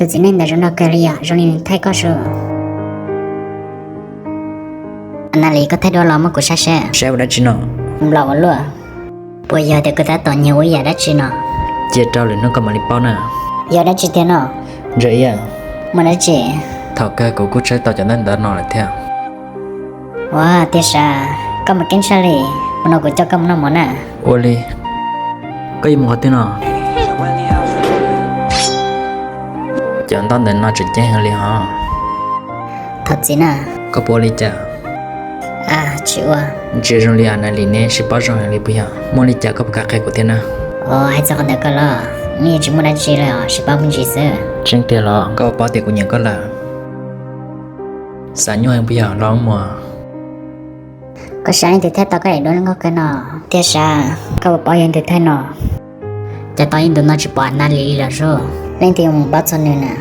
Tus txiv neej ntawd zoo nraug kawg li yom, zoo li nws thaij koj su. Anali, koj thaij duab los muab kuv saib seb. Saib ua dab tsi no? Nplaum ua luaj. Puas yog tias kuv tab tom nyiag ua ib yam dab tsi no? Cia rau lwm hnub koj mam li paub na. Yog dab tsi tiag no? Ntsa Iab, muaj dab tsi? Thaum kawg kuv kuj tshawb tau cov ntaub ntawv no lawm thiab. Ua tiag sav, koj mus keeb tshaj li, mus no kuv coj koj mus noj mov na. Ua li, koj yuav mus qhov twg no? Cov ntaub ntawv no tseem ceeb heev li hos. Thov txim na. Koj puas ua li cas? Tsis ua. Ntsia zoo li Anali neb sib paub zoo heev li puas yog? Muaj li cas koj puas kam qhia kuv thiab na? Hais txog qhov ntawd koj los, nws yeej tsis muaj dab tsi li os, sib paub me ntsis xwb. Tseeb tiag los koj puas paub tias kuv nyiam koj lawm? Xav nyuaj heev puas yog los muag? Koj saib leej twg thaij tau koj daim duab nkauj kawg no? Tiag sav, koj puas paub yog leej twg thaij no? Cas tau ib ntus no tsis pom Anali li lawm sub, leej twg yuav mus paub txog nws na?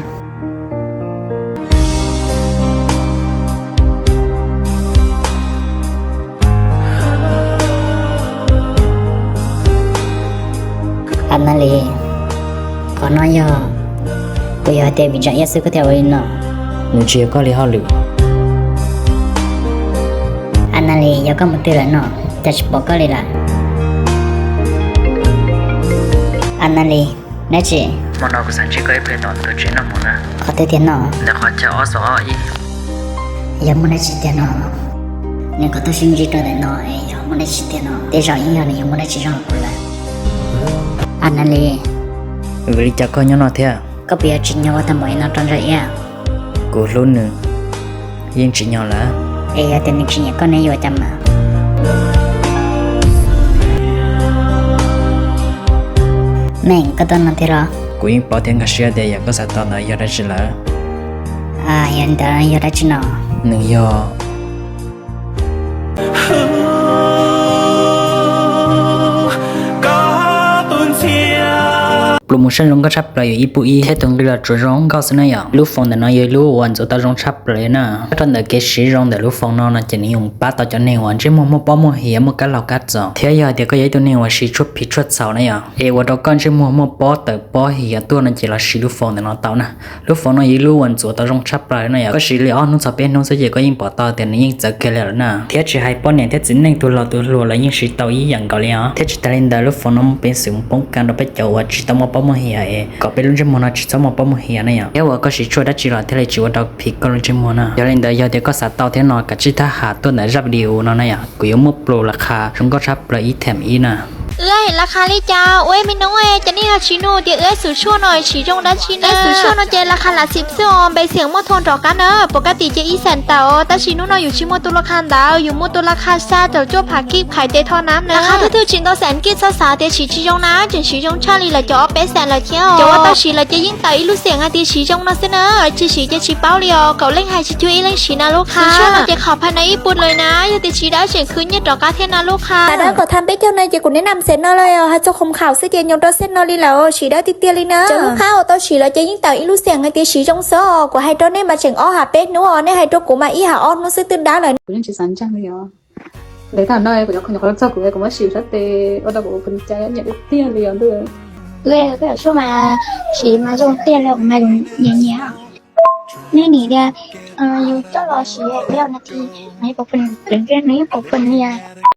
Anali, qhov no yog, puas yog hais tias vim Ntsa Iab xwb koj thiaj ua li no? Nws tsis yog koj li hauj lwm. Anali, yog koj mus twg lawm no, cas tsis pom koj li lawm? Anali, dab tsi? Hmo no kuv xav ntsib koj ib pliag tom ntug tsev noj mov na. Qhov twg tiag no? Ntawm qhov chaw ob xoom ob ib. Yog muaj dab tsi tiag no? Nws kom tuaj sib ntsib rau ntawm no es yog muaj dab tsi tiag no? Tej zaum yeej yog nws yuav muaj dab tsi zoo rau kuv lawm. Anali, vim li cas koj nyob no thiab? Koj puas yuav tsim nyog ua tag npaum li no rau Ntsa Iab? Kuv hlub nws yeej tsim nyog lawm. Es yog tias nws tsis nyiam koj ne yuav ua cas mas? Meej, koj tuaj no thiab los? Kuv yeej paub thiab nkag siab tias yam koj xav tau ntawd yog dab tsi lawm. Yog ntawd yog dab tsi no? Nws yog pluas mus saib zoo nkauj tshaj plaws yog ib pub ib thiab tus nqi los tsuas zoo nkauj xwb na yom. Lub foos ntawm no yog ib lub uas ntxuav tau zoo tshaj plaws li na. Nyob rau ntawm kev siv zoo ntawm lub foos no no ces nws yeej pab tau cov neeg uas ntsej muag muaj pob muaj hiav muaj kab laug kab txoos, thiab yog hais tias koj yog ib tug neeg uas siv tshuaj phiv tshuaj txhaum na yom, es ua rau koj ntsej muag muaj pob tawm pob hiav tuaj no ces los siv lub foos ntawm no tau na. Lub foos no yog ib lub uas ntxuav tau zoo tshaj plaws na yom, koj siv li ob hnub txog peb hnub xwb ces koj yeej pom tau tias nws yeej txawv kiag li lawm na. Thiab tsis hais poj niam thiab txiv neej tus laus tus hluas los yeej siv tau ib yam nkaus li os. Thiab tsis tas li ntawd lub foos no muaj peev xwm mus poob kas rau peb cov uas tsis tau muaj pob muaj hiav es kom peb lub ntsej muag no tsis txhob muaj pob muaj hiav na yom. Thiab uas koj siv tshuaj dab tsi los thiaj li tsis ua rau phiv koj lub ntsej muag na. Yog li ntawd yog tias koj xav tau thiab no kav tsij thab ham tuaj ntawm zaj video no na yom, kuv yuav muab pluas las qha zoo nkauj tshaj plaws ib them ib na. Wb, las qha li cas ua me nub, cov neeg ho tsis nug tias wb xum tshuaj no siv zoo dab tsi na? Xum tshuaj no ces las qha lav xim xwb os, npe xiam muaj thoo rov qab na, pom kab tim ces ib xees tawm os, tab sis hnub no yus tsis muaj tus las qha ntawd, yus muaj tus las qha xa tawm cuaj phav kib qhais tes tho nab na. Las qha thwj thwj tsis ntau xees kib, txhob xav tias siv tsis zoo na, tseem siv zoo tshaj li lawv cov ob peb xees lawm thiab os. Cov uas tau siv lawm ces yeej tawm ib lub xees hais tias siv zoo no xwb na, tsis siv ces tsis paub li os, kaum leej hais tsis cuag ib leej siv na lub qha. Xum tshuaj no ces qhov phaj no ib puas lawm na, yog tias siv dawb tseem khwv nyiaj rov qab thiab na lub qha. Dawb kom tham peb caug no ces kuv nim nam xees no lawm os, hais txog khoom khaum xwb ces nyob rau xees no li lawm, siv dawb tiag tiag li na. Cov lub qhab uas tau siv lawm ces yeej tawm ib lub xees hais tias siv zoo xwb os, kuv hais rau nej mas tseem ob ha peb hnub os, nej hais rau kuv mas ib ha ob hnub xwb twb dawb lawm. Kuv yeej tsis xav ntseeg li os. Lawv tham no kuv nyuam qhuav los txog kuv kuv muab siv sab tes ua rau kuv tus nis cas nyiam tiag tiag li os ntuj. Wb, wb tshuaj mas siv mas zoo tiag li, mas nyiam nyiam. Neb nim tias yus coj los siv peb nas this mas yeej pom pw, nws yeej pom pw nws yog.